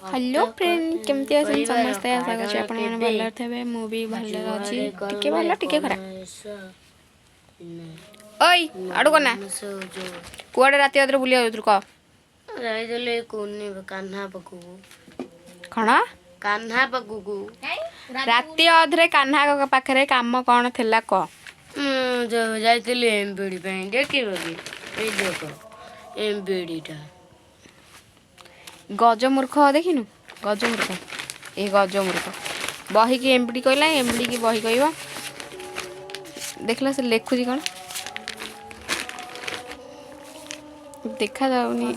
Hello friend, କେମିତି ଅଛନ୍ତି କରିବାର ସମସ୍ତେ? ଆଶା କରୁଛି କାରଣ ଆପଣମାନେ କେବେ ଭଲରେ ଥିବେ। ମୁଁ ବି ଭଲରେ ଅଛି, ଯୁଆଡ଼େ ଟିକେ ଗଲେ ଭଲ ଟିକେ ଖରାପ। କୌଣସ ଓଇ ଆଡୁ କନା, ଯୋଉ କୁଆଡ଼େ ରାତି ଅଧରେ ବୁଲିବାକୁ ଯାଉଥିଲୁ କହ? ଯାଇଥିଲି କୁନି କାହ୍ନା ପାଖକୁ। କ'ଣ? କାହ୍ନା ପାଖକୁ। ରାତି ଅଧରେ କାହ୍ନା ପାଖରେ କାମ କ'ଣ ଥିଲା କହ? ମୁଁ ଯୋଉ ଯାଇଥିଲି ଏମବିଡି ପାଇଁ, ଦେଖିବ କି? ଏଇ ଦେଖ ଏମବିଡିଟା। ଗଜମୂର୍ଖ ଦେଖିନୁ? ଗଜମୂର୍ଖ, ଏ ଗଜମୂର୍ଖ ବହିକି ଏମବିଡି କହିଲା, ଏମବିଡି କି ବହି କହିବ। ଦେଖିଲା, ସେ ଲେଖୁଛି କ'ଣ ଦେଖାଯାଉନି।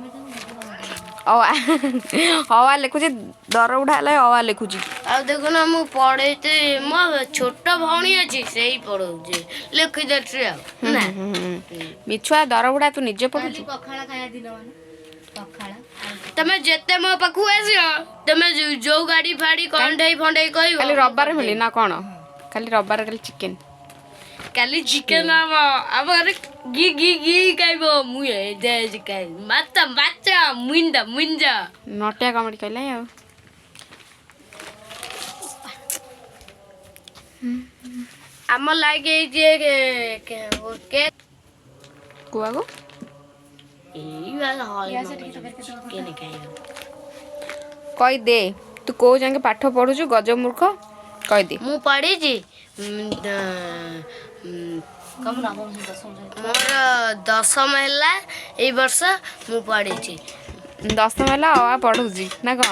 ଅ ଆ ଲେଖୁଛି, ଦରବୁଢ଼ା ହେଲା ଅ ଆ ଲେଖୁଛି। ଆଉ ଦେଖୁନ, ମୁଁ ପଢେଇଛି, ମୋ ଛୋଟ ଭଉଣୀ ଅଛି, ସେଇ ପଢଉଛି, ଲେଖିଦେଉଛି ଆଉ ନା। ମିଛୁଆ ଦରବୁଢ଼ା, ତୁ ନିଜେ ପଢୁଛୁ? ପଖାଳ ଖାଇବା ଦିନ ମାନେ ପଖାଳ। ତମେ ଯେତେ ମୋ ପାଖକୁ ଆସିବ, ତମେ ଯୋଉ ଗାଡି ଫାଡି କଣ୍ଢେଇ ଫଣ୍ଡେଇ କହିବ। କାଲି ରବିବାର ମିଳି ନା କ'ଣ? କାଲି ରବିବାର, କାଲି ଚିକେନ। କାଲି ଚିକେନ ହବ ଆମ ଘରେ। ଘି ଘି ଘି ଖାଇବ, ମୁଁ ଏ ଖାଇବି ମାଛ ମାଛ ମୁଇନ୍ଦା ମୁଇନ୍ଦା। ନଟିଆ କମେଡି କହିଲା ଆଉ। ଆମ ଲାଗି ହେଇଛି କୁଆକୁ। ଏଇ ଚିକେନ ଖାଇବ। କହିଦେ, ତୁ କୋଉ ଯାକେ ପାଠ ପଢୁଛୁ ଗଜମୂର୍ଖ, କହିଦେ। ମୁଁ ପଢିଛି, ମୋର ଦଶମ ହେଲା ଏଇ ବର୍ଷ। ମୁଁ ପଢିଛି। ଦଶମ ହେଲା, ଅ ଆ ପଢୁଛି ନା କ'ଣ?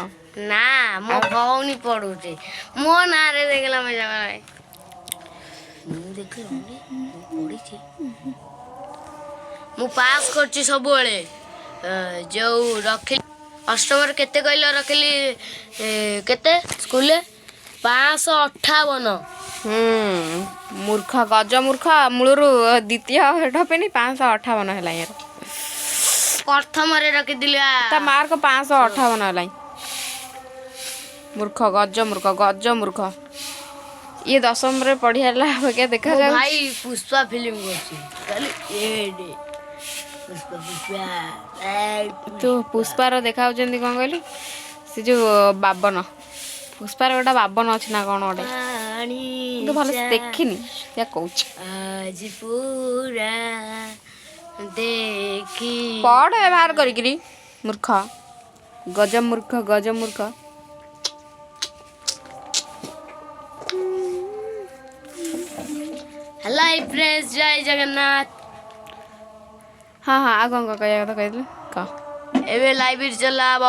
ନା, ମୋ ଭଉଣୀ ପଢୁଛି ମୋ ନାଁରେ। ଦେଖିଲା ମଜା, ମୁଁ ଦେଖିଲି, ମୁଁ ପଢିଛି, ମୁଁ ପାସ୍ କରିଛି ସବୁବେଳେ। ଯୋଉ ରଖିଲି ଅଷ୍ଟମରେ କେତେ କହିଲ ରଖିଲି କେତେ ସ୍କୁଲରେ? 558। ହୁଁ ମୂର୍ଖ, ଗଜ ମୂର୍ଖ, ମୂଳରୁ ଦ୍ୱିତୀୟ ଢପେନି, 558 ହେଲା ୟାର। ପ୍ରଥମରେ ରଖିଥିଲି। ତା ମାର୍କ 558 ହେଲାଣି। ମୂର୍ଖ, ଗଜ ମୂର୍ଖ, ଗଜ ମୂର୍ଖ। ଇଏ ଦଶମରେ ପଢି ହେଲା ଅପେକ୍ଷା ଦେଖାଯାଉଛି। ଭାଇ ପୁଷ୍ପା ଫିଲ୍ମ କରୁଛି କାଲି, ଏଡେ ପୁଷ୍ପା ପୁଷ୍ପା। ତୁ ପୁଷ୍ପାର ଦେଖାଯାଉଛନ୍ତି କ'ଣ କହିଲୁ? ସେ ଯୋଉ ବାବନ, ପୁଷ୍ପାର ଗୋଟେ ବାବନ ଅଛି ନା କ'ଣ ଗୋଟେ, କିନ୍ତୁ ଭଲ ଦେଖିନି, ଯାହା କହୁଛି। ଆଜି ପୁରା ଦେଖି। ପଢ ବାହାର କରିକିରି, ମୂର୍ଖ, ଗଜ ମୂର୍ଖ, ଗଜ ମୂର୍ଖ। ହ୍ୟାଲୋ ଫ୍ରେଣ୍ଡସ୍, ଜୟ ଜଗନ୍ନାଥ। ହଁ ହଁ, ଆଉ କ'ଣ କହିବା କଥା କହିଥିଲୁ କହ। ଏବେ ଲାଇବ୍ରେରୀ ଚଲା ହବ।